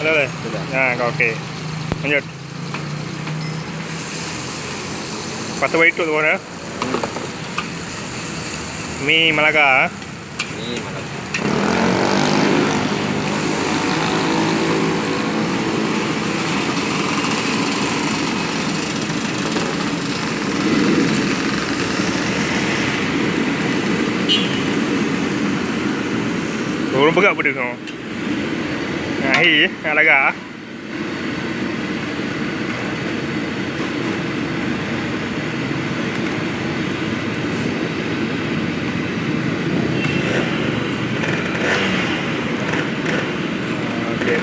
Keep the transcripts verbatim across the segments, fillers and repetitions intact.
Halo, halo. Sudah. Nah, okey. Lanjut. Patah bayi tu, eh? Hmm. Mi Malaga, eh? Mi Malaga. Ureueng peugah peue tu? Nah, hi, nah, lagak. Okey.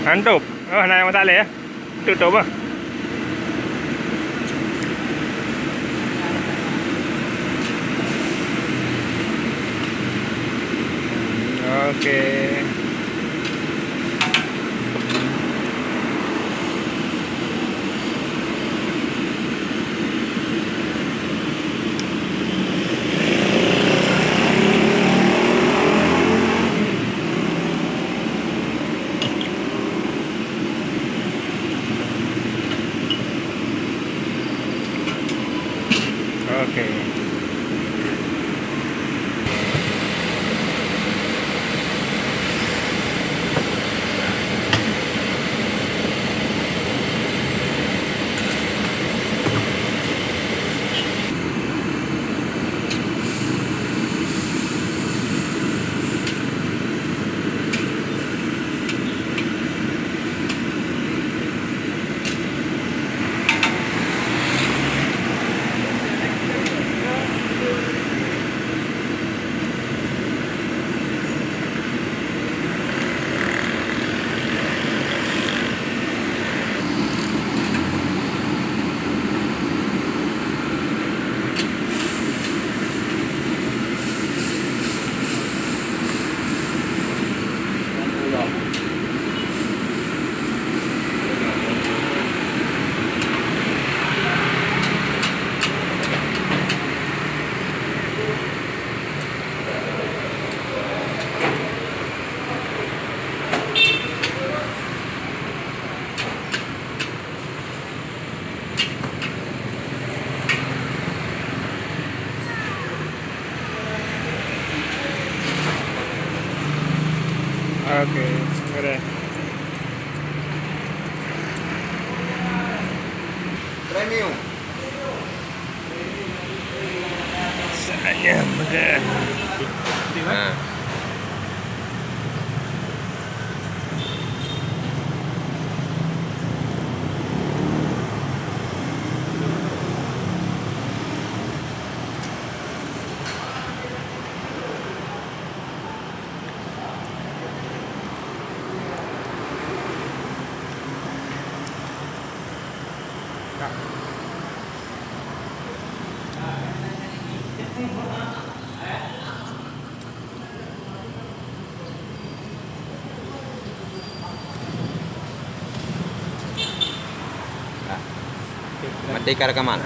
Mantap. Oh, na nyang masaleh, ya? Tutup, ah. Okey. Okey. Okey, boleh. Premium. Sayang makan. Ha. Merdeka rekaman.